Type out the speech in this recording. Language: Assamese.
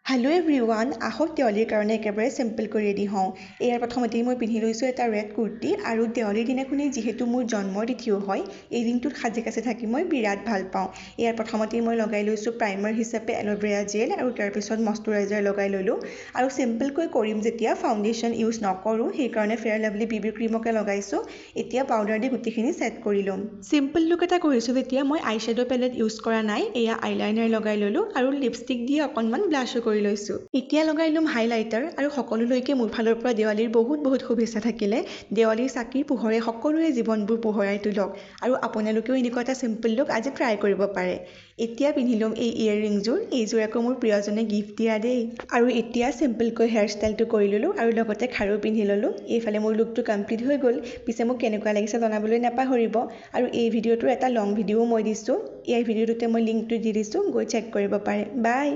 হেল্ল' এভৰিৱান, আহক দেৱালীৰ কাৰণে একেবাৰে চিম্পলকৈ ৰেডি হওঁ। ইয়াৰ প্ৰথমতেই মই পিন্ধি লৈছোঁ এটা ৰেড কুৰ্তি আৰু দেৱালীৰ দিনাখনি যিহেতু মোৰ জন্মৰ তিথিও হয়, এই দিনটোত সাজি কাচি থাকি মই বিৰাট ভাল পাওঁ। ইয়াৰ প্ৰথমতেই মই লগাই লৈছোঁ প্ৰাইমাৰ হিচাপে এল'ভেৰা জেল আৰু তাৰপিছত মইশ্চাৰাইজাৰ লগাই ল'লোঁ। আৰু চিম্পলকৈ কৰিম যেতিয়া ফাউণ্ডেশ্যন ইউজ নকৰোঁ, সেইকাৰণে ফেয়াৰ লাভলি বি বি ক্ৰীমকে লগাইছোঁ। এতিয়া পাউডাৰ দি গোটেইখিনি ছেট কৰি ল'ম। চিম্পল লুক এটা কৰিছোঁ যেতিয়া মই আই শ্বেড' পেলেট ইউজ কৰা নাই, এয়া আইলাইনাৰ লগাই ল'লোঁ আৰু লিপষ্টিক দি অকণমান ব্লাছো কৰি লৈছোঁ। এতিয়া লগাই ল'ম হাইলাইটাৰ। আৰু সকলোলৈকে মোৰ ফালৰ পৰা দেৱালীৰ বহুত বহুত শুভেচ্ছা থাকিলে। দেৱালীৰ চাকিৰ পোহৰে সকলোৰে জীৱনবোৰ পোহৰাই তোলক আৰু আপোনালোকেও এনেকুৱা এটা চিম্পল লুক আজি ট্ৰাই কৰিব পাৰে। এতিয়া পিন্ধি ল'ম এই ইয়েৰৰিংযোৰ। এইযোৰ আকৌ মোৰ প্ৰিয়জনে গিফ্ট দিয়া দেই। আৰু এতিয়া চিম্পলকৈ হেয়াৰ ষ্টাইলটো কৰি ল'লোঁ আৰু লগতে খাৰু পিন্ধি ল'লোঁ। এইফালে মোৰ লুকটো কমপ্লিট হৈ গ'ল। পিছে মোক কেনেকুৱা লাগিছে জনাবলৈ নাপাহৰিব। আৰু এই ভিডিঅ'টোৰ এটা লং ভিডিঅ'ও মই দিছোঁ। এই ভিডিঅ'টোতে মই লিংকটো দি দিছোঁ, গৈ চেক কৰিব পাৰে। বাই।